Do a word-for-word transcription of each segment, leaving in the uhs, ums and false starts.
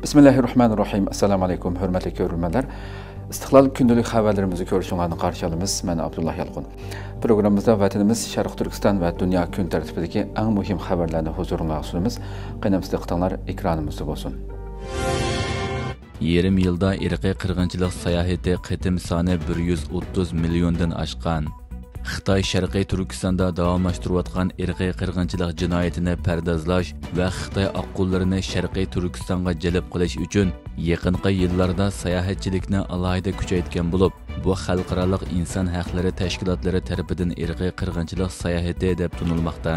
بىسمىللاھىررەھمانىررەھىم. ئەسسالامۇ ئەلەيكۇم، ھۆرمەتلىك كۆرۈرمەنلەر. ئىستىقلال كۈندىلىك خەۋەرلىرىمىزنى كۆرۈشۈڭلارنى قارشى ئالىمىز. مەن ئابدۇللا يالقۇن. پروگراممىمىزدا ۋەتىنىمىز، شەرقىي تۈركىستان ۋە دۇنيا كۈن تەرتىپىدىكى ئەڭ مۇھىم خەۋەرلەرنى ھۇزۇرۇڭلارغا سۇنىمىز. قېنىڭلار، دىققىتىڭلار ئېكرانىمىزدا بولسۇن. يېرىم يىلدا ئىرقىي قىرغىنچىلىق ساياھىتى قېتىم سانى بىر يۈز ئوتتۇز مىليوندىن ئاشقان. خىتاي شەرقىي تۈركىستاندا داۋاملاشتۇرۇۋاتقان ئىرقىي قىرغىنچىلىق جىنايىتىنى پەردازلاش ۋە خىتاي ئاققۇنلىرىنى شەرقىي تۈركىستانغا جەلپ قىلىش ئۈچۈن يېقىنقى يىللاردا ساياھەتچىلىكنى ئالاھىدە كۈچەيتكەن بولۇپ، بۇ خەلقئارالىق ئىنسان ھەقلىرى تەشكىلاتلىرى تەرىپىدىن ئىرقىي قىرغىنچىلىق ساياھىتى دەپ تونۇلماقتا.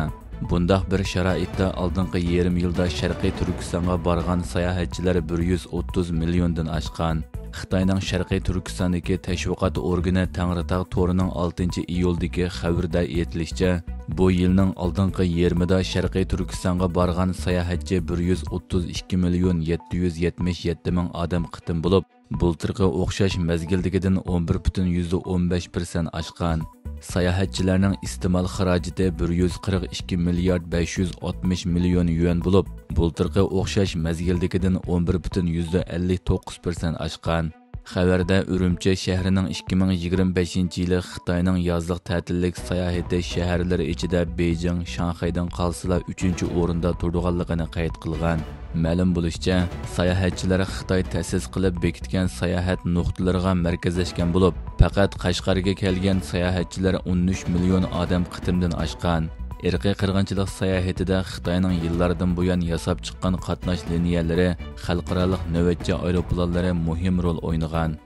بۇنداق بىر شارائىتتا ئالدىنقى يېرىم يىلدا شەرقىي تۈركىستانغا بارغان ساياھەتچىلەر بىر يۈز ئوتتۇز مىليوندىن ئاشقان. خىتاينىڭ شەرقىي تۈركىستاندىكى تەشۋىقات ئورگىنى تەڭرىتاغ تورىنىڭ ئالتىنچى ئىيۇلدىكى خەۋىرىدە ئېيتىلىشىچە، بۇ يىلنىڭ ئالدىنقى يېرىمىدا شەرقىي تۈركىستانغا بارغان ساياھەتچى بىر يۈز ئوتتۇز ئىككى مىليون يەتتە يۈز يەتمىش يەتتە مىڭ ئادەم قېتىم بولۇپ، بۇلتۇرقى ئوخشاش مەزگىلدىكىدىن ئون بىر پۈتۈن يۈزدە ئون بەش پىرسەنت ئاشقان. ساياھەتچىلەرنىڭ ئىستېمال خىراجىتى بىر يۈز قىرىق ئىككى مىليارد بەش يۈز ئاتمىش مىليون يۈەن بولۇپ، بۇلتۇرقى ئوخشاش مەزگىلدىكىدىن ئون بىر پۈتۈن يۈزدە ئەللىك توققۇز پىرسەنت ئاشقان. خەۋەردە ئۈرۈمچى شەھىرىنىڭ ئىككى مىڭ يىگىرمە بەشىنچى يىلى خىتاينىڭ يازلىق تەتىللىك ساياھىتى شەھەرلىرى ئىچىدە بېيجىڭ، شاڭخەيدىن قالسىلا ئۈچىنچى ئورۇندا تۇرىدىغانلىقىنى قەيت قىلغان. مەلۇم بولۇشىچە، ساياھەتچىلەر خىتاي تەسىس قىلىپ بېكىتكەن ساياھەت نۇقتىلىرىغا مەركەزلەشكەن بولۇپ، پەقەت قەشقەرگە كەلگەن ساياھەتچىلەر ئون ئۈچ مىليون ئادەم قېتىمدىن ئاشقان. ئىرقىي قىرغىنچىلىق ساياھىتىدە خىتاينىڭ يىللاردىن بۇيان ياساپ چىققان قاتناش لىنىيەلىرى، خەلقئارالىق نۆۋەتچى ئايروپىلانلىرى مۇھىم رول ئوينىغان.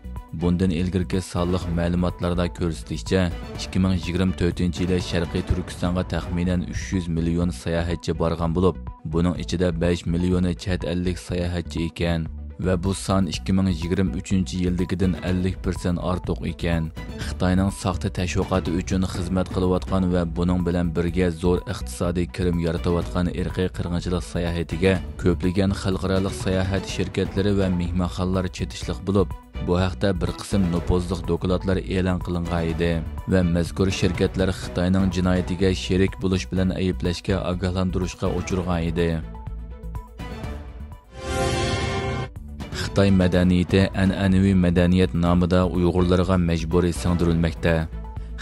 بۇندىن ئىلگىرىكى سانلىق مەلۇماتلاردا كۆرسىتىلىشىچە، ئىككى مىڭ يىگىرمە تۆتىنچى يىلى شەرقىي تۈركىستانغا تەخمىنەن ئۈچ يۈز مىليون ساياھەتچى بارغان بولۇپ، بۇنىڭ ئىچىدە بەش مىليونى چەت ئەللىك ساياھەتچى ئىكەن ۋە بۇ سان ئىككى مىڭ يىگىرمە ئۈچىنچى يىلدىكىدىن ئەللىك پىرسەنت ئارتۇق ئىكەن. خىتاينىڭ ساختا تەشۋىقاتى ئۈچۈن خىزمەت قىلىۋاتقان ۋە بۇنىڭ بىلەن بىرگە زور ئىقتىسادىي كىرىم يارىتىۋاتقان ئىرقىي قىرغىنچىلىق ساياھىتىگە كۆپلىگەن خەلقئارالىق ساياھەت شىركەتلىرى ۋە مېھمانخانىلار چېتىشلىق بولۇپ، بۇ ھەقتە بىر قىسىم نوپۇزلۇق دوكلاتلار ئېلان قىلىنغان ئىدى ۋە مەزكۇر شىركەتلەر خىتاينىڭ جىنايىتىگە شېرىك بولۇش بىلەن ئەيىبلەشكە ئاگاھلاندۇرۇشقا ئۇچرىغان ئىدى. خىتاي مەدەنىيىتى ئەنئەنىۋى مەدەنىيەت نامىدا ئۇيغۇرلارغا مەجبۇرىي سىڭدۈرۈلمەكتە.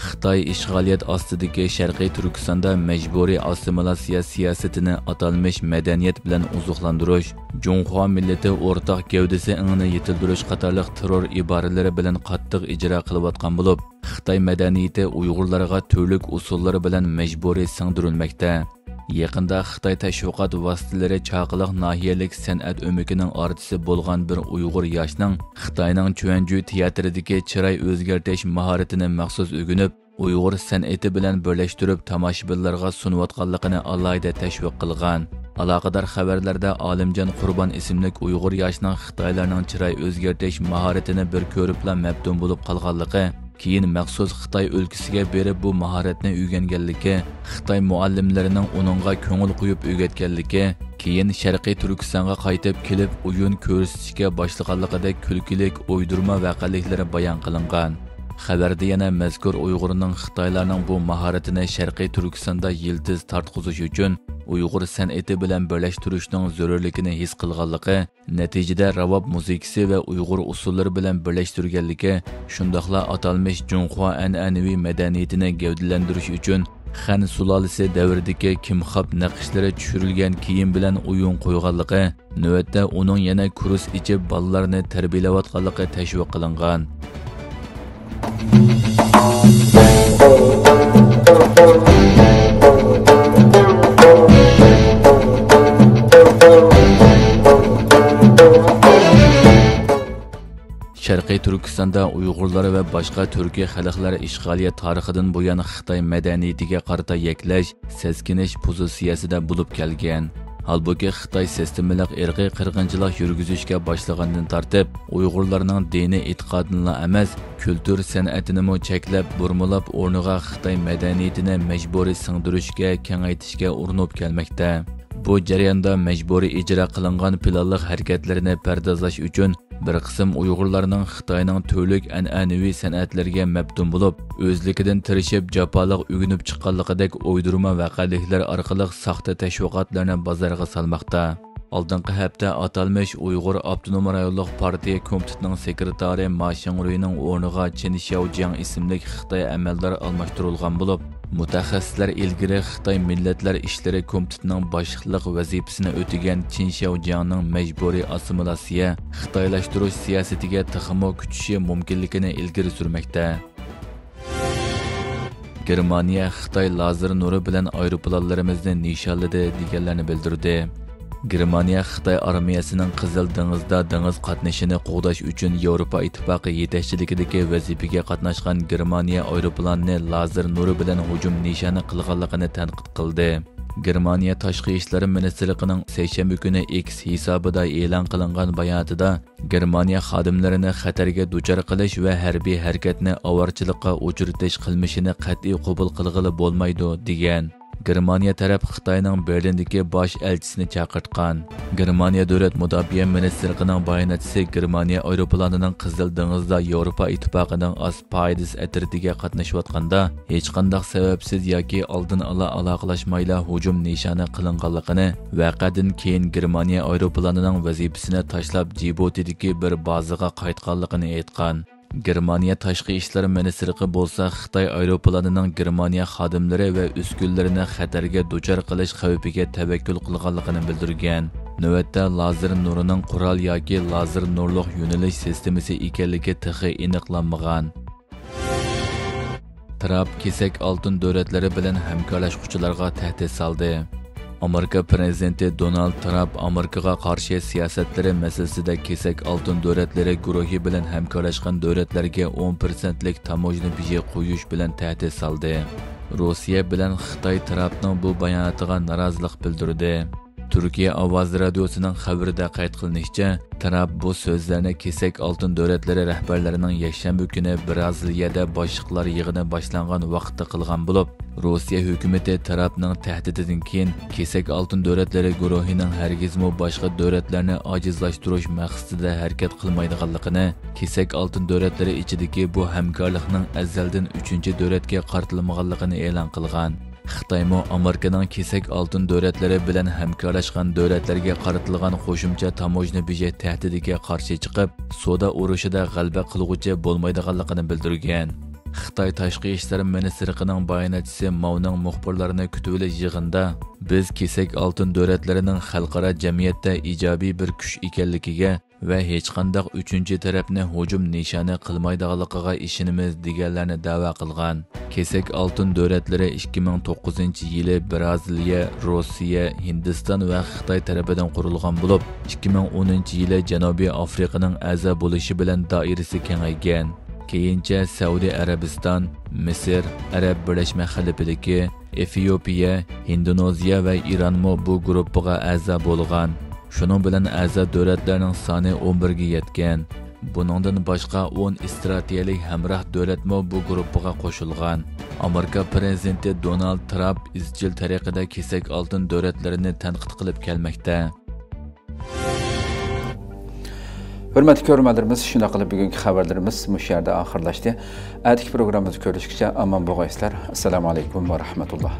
خىتاي ئىشغالىيەت ئاستىدىكى شەرقىي تۈركىستاندا مەجبۇرىي ئاسسىمىلياتسىيە سىياسىتىنى ئاتالمىش مەدەنىيەت بىلەن ئوزۇقلاندۇرۇش، جۇڭخۇا مىللىتى ئورتاق گەۋدىسى ئېڭىنى يېتىلدۈرۈش قاتارلىق تېررور ئىبارىلىرى بىلەن قاتتىق ئىجرا قىلىۋاتقان بولۇپ، خىتاي مەدەنىيىتى ئۇيغۇرلارغا تۈرلۈك ئۇسۇللار بىلەن مەجبۇرىي سىڭدۈرۈلمەكتە. يېقىندا خىتاي تەشۋىقات ۋاسىتىلىرى چاقىلىق ناھىيەلىك سەنئەت ئۆمىكىنىڭ ئارتىسى بولغان بىر ئۇيغۇر ياشنىڭ خىتاينىڭ چۈەنجۈ تىياتىرىدىكى چىراي ئۆزگەرتىش ماھارىتىنى مەخسۇس ئۆگىنىپ، ئۇيغۇر سەنئىتى بىلەن بىرلەشتۈرۈپ تاماشىبىنلارغا سۇنۇۋاتقانلىقىنى ئالاھىدە تەشۋىق قىلغان. ئالاقىدار خەۋەرلەردە ئالىمجان قۇربان ئىسىملىك ئۇيغۇر ياشنىڭ خىتايلارنىڭ چىراي ئۆزگەرتىش ماھارىتىنى بىر كۆرۈپلا مەپتۇن بولۇپ قالغانلىقى، كېيىن مەخسۇس خىتاي ئۆلكىسىگە بېرىپ بۇ ماھارەتنى ئۆگەنگەنلىكى، خىتاي مۇئەللىملىرىنىڭ ئۇنىڭغا كۆڭۈل قويۇپ ئۆگەتكەنلىكى، كېيىن شەرقىي تۈركىستانغا قايتىپ كېلىپ ئويۇن كۆرسىتىشكە باشلىغانلىقىدەك كۈلكىلىك ئويدۇرما ۋەقەلىكلىرى بايان قىلىنغان. خەۋەردە يەنە مەزكۇر ئۇيغۇرنىڭ خىتايلارنىڭ بۇ ماھارىتىنى شەرقىي تۈركىستاندا يىلتىز تارتقۇزۇش ئۈچۈن ئۇيغۇر سەنئىتى بىلەن بىرلەشتۈرۈشنىڭ زۆرۈرلۈكىنى ھېس قىلغانلىقى، نەتىجىدە راۋاب مۇزىكىسى ۋە ئۇيغۇر ئۇسسۇللىرى بىلەن بىرلەشتۈرگەنلىكى، شۇنداقلا ئاتالمىش جۇڭخۇا ئەنئەنىۋى مەدەنىيىتىنى گەۋدىلەندۈرۈش ئۈچۈن خەن سۇلالىسى دەۋرىدىكى كىمخاب نەقىشلىرى چۈشۈرۈلگەن كىيىم بىلەن ئويۇن قويغانلىقى، نۆۋەتتە ئۇنىڭ يەنە كۇرس ئېچىپ بالىلارنى تەربىيەلەۋاتقانلىقى تەشۋىق قىلىنغان. شەرقىي تۈركىستاندا ئۇيغۇرلار ۋە باشقا تۈركىي خەلقلەر ئىشغالىيەت تارىخىدىن بۇيان خىتاي مەدەنىيىتىگە قارىتا يەكلەش، سەسكىنىش پوزىتسىيەسىدە بولۇپ كەلگەن. ھالبۇكى، خىتاي سىستېمىلىق ئىرقىي قىرغىنچىلىق يۈرگۈزۈشكە باشلىغاندىن تارتىپ، ئۇيغۇرلارنىڭ دىنىي ئېتىقادىنىلا ئەمەس، كۈلتۈر سەنئىتىنىمۇ چەكلەپ، بۇرمىلاپ ئورنىغا خىتاي مەدەنىيىتىنى مەجبۇرىي سىڭدۈرۈشكە، كېڭەيتىشكە ئۇرۇنۇپ كەلمەكتە. بۇ جەرياندا مەجبۇرىي ئىجرا قىلىنغان پىلانلىق ھەرىكەتلىرىنى پەردازلاش ئۈچۈن، بىر قىسىم ئۇيغۇرلارنىڭ خىتاينىڭ تۈرلۈك ئەنئەنىۋى سەنئەتلىرىگە مەپتۇن بولۇپ، ئۆزلۈكىدىن تىرىشىپ، جاپالىق ئۆگىنىپ چىققانلىقىدەك ئويدۇرما ۋەقەلىكلەر ئارقىلىق ساختا تەشۋىقاتلارنى بازارغا سالماقتا. ئالدىنقى ھەپتە ئاتالمىش ئۇيغۇر ئاپتونوم رايونلۇق پارتىيە كومىتېتىنىڭ سېكرېتارى ما شىڭرۇينىڭ ئورنىغا چېن شياۋجياڭ ئىسىملىك خىتاي ئەمەلدار ئالماشتۇرۇلغان بولۇپ، مۇتەخەسسىسلەر ئىلگىرى خىتاي مىللەتلەر ئىشلىرى كومىتېتىنىڭ باشلىقلىق ۋەزىپىسىنى ئۆتىگەن چېن شياۋجياڭنىڭ مەجبۇرىي ئاسسىمىلاتسىيە، خىتايلاشتۇرۇش سىياسىتىگە تېخىمۇ كۈچىشى مۇمكىنلىكىنى ئىلگىرى سۈرمەكتە. گېرمانىيە خىتاي لازېر نۇرى بىلەن ئايروپىلانلىرىمىزنى نىشانلىدى، دېگەنلەرنى بىلدۈردى. گېرمانىيە خىتاي ئارمىيەسىنىڭ قىزىل دېڭىزدا دېڭىز قاتنىشىنى قوغداش ئۈچۈن ياۋروپا ئىتتىپاقى يېتەكچىلىكىدىكى ۋەزىپىگە قاتناشقان گېرمانىيە ئايروپىلانىنى لازېر نۇرى بىلەن ھۇجۇم نىشانى قىلغانلىقىنى تەنقىد قىلدى. گېرمانىيە تاشقى ئىشلار مىنىستىرلىقىنىڭ سەيشەنبە كۈنى ئېكس ھېسابىدا ئېلان قىلىنغان باياناتىدا، گېرمانىيە خادىملىرىنى خەتەرگە دۇچار قىلىش ۋە ھەربىي ھەرىكەتنى ئاۋارىچىلىققا ئۇچرىتىش قىلمىشىنى قەتئىي قوبۇل قىلغىلى بولمايدۇ، دېگەن. گېرمانىيە تەرەپ خىتاينىڭ بېرلىندىكى باش ئەلچىسىنى چاقىرتقان. گېرمانىيە دۆلەت مۇداپىئە مىنىستىرلىقىنىڭ باياناتچىسى گېرمانىيە ئايروپىلانىنىڭ قىزىل دېڭىزدا ياۋروپا ئىتتىپاقىنىڭ ئاسپايدىس ئەترىتىگە قاتنىشىۋاتقاندا، ھېچقانداق سەۋەبسىز ياكى ئالدىن ئالا ئالاقىلاشمايلا ھۇجۇم نىشانى قىلىنغانلىقىنى، ۋەقەدىن كېيىن گېرمانىيە ئايروپىلانىنىڭ ۋەزىپىسىنى تاشلاپ، جىبۇتىدىكى بىر بازىغا قايتقانلىقىنى ئېيتقان. گېرمانىيە تاشقى ئىشلار مىنىستىرلىقى بولسا خىتاي ئايروپىلانىنىڭ گېرمانىيە خادىملىرى ۋە ئۈسكۈنىلىرىنى خەتەرگە دۇچار قىلىش خەۋپىگە تەۋەككۈل قىلغانلىقىنى بىلدۈرگەن. نۆۋەتتە لازېر نۇرىنىڭ قورال ياكى لازېر نۇرلۇق يۆنىلىش سىستېمىسى ئىكەنلىكى تېخى ئېنىقلانمىغان. ترامپ كېسەك ئالتۇن دۆلەتلىرى بىلەن ھەمكارلاشقۇچىلارغا تەھدىت سالدى. ئامېرىكا پىرېزىدېنتى دونالد ترامپ ئامېرىكىغا قارشى سىياسەتلىرى مەسىلىسىدە كېسەك ئالتۇن دۆلەتلىرى گۇرۇھى بىلەن ھەمكارلاشقان دۆلەتلەرگە ئون پىرسەنتلىك تاموژنا بېجى قويۇش بىلەن تەھدىت سالدى. روسىيە بىلەن خىتاي ترامپنىڭ بۇ باياناتىغا نارازىلىق بىلدۈردى. تۈركىيە ئاۋازى رادىيوسىنىڭ خەۋىرىدە قەيت قىلىنىشىچە، ترامپ بۇ سۆزلەرنى كېسەك ئالتۇن دۆلەتلىرى رەھبەرلىرىنىڭ يەكشەنبە كۈنى برازىلىيەدە باشلىقلار يىغىنى باشلانغان ۋاقىتتا قىلغان بولۇپ، روسىيە ھۆكۈمىتى ترامپنىڭ تەھدىتىدىن كېيىن كېسەك ئالتۇن دۆلەتلىرى گۇرۇھىنىڭ ھەرگىزمۇ باشقا دۆلەتلەرنى ئاجىزلاشتۇرۇش مەقسىتىدە ھەرىكەت قىلمايدىغانلىقىنى، كېسەك ئالتۇن دۆلەتلىرى ئىچىدىكى بۇ ھەمكارلىقنىڭ ئەزەلدىن ئۈچىنچى دۆلەتكە قارىتىلمىغانلىقىنى ئېلان قىلغان. خىتايمۇ ئامېرىكىنىڭ كېسەك ئالتۇن دۆلەتلىرى بىلەن ھەمكارلاشقان دۆلەتلەرگە قارىتىلغان قوشۇمچە تاموژنا بېجى تەھدىتىگە قارشى چىقىپ، سودا ئۇرۇشىدا غەلىبە قىلغۇچى بولمايدىغانلىقىنى بىلدۈرگەن. خىتاي تاشقى ئىشلار مىنىستىرلىقىنىڭ باياناتچىسى ماۋنىڭ مۇخبىرلارنى كۈتۈۋېلىش يىغىنىدا، بىز كېسەك ئالتۇن دۆلەتلىرىنىڭ خەلقئارا جەمئىيەتتە ئىجابىي بىر كۈچ ئىكەنلىكىگە ۋە ھېچقانداق ئۈچىنچى تەرەپنى ھۇجۇم نىشانى قىلمايدىغانلىقىغا ئىشىنىمىز، دېگەنلەرنى دەۋا قىلغان. كېسەك ئالتۇن دۆلەتلىرى ئىككى مىڭ توققۇزىنچى يىلى برازىلىيە، روسىيە، ھىندىستان ۋە خىتاي تەرىپىدىن قۇرۇلغان بولۇپ، ئىككى مىڭ ئونىنچى يىلى جەنۇبىي ئافرىقىنىڭ ئەزا بولۇشى بىلەن دائىرىسى كېڭەيگەن. كېيىنچە سەئۇدى ئەرەبىستان، مىسىر، ئەرەب بىرلەشمە خەلىپىلىكى، ئېفىيوپىيە، ھىندونېزىيە ۋە ئىرانمۇ بۇ گۇرۇپپىغا ئەزا بولغان. شۇنىڭ بىلەن ئەزا دۆلەتلەرنىڭ سانى ئون بىرگە يەتكەن. بۇنىڭدىن باشقا، ئون ئىستراتېگىيەلىك ھەمراھ دۆلەتمۇ بۇ گۇرۇپپىغا قوشۇلغان. ئامېرىكا پىرېزىدېنتى دونالد ترامپ ئىزچىل تەرىقىدە كېسەك ئالتۇن دۆلەتلىرىنى تەنقىد قىلىپ كەلمەكتە. ھۆرمەتلىك كۆرۈرمەنلىرىمىز، شۇنداق قىلىپ بۈگۈنكى خەۋەرلىرىمىز مۇشۇ يەردە ئاخىرلاشتى. ئەتىكى پروگراممىمىزدا كۆرۈشكىچە ئامان بولغايسىلەر. ئەسسالامۇ ئەلەيكۇم ۋە رەھمەتۇللا.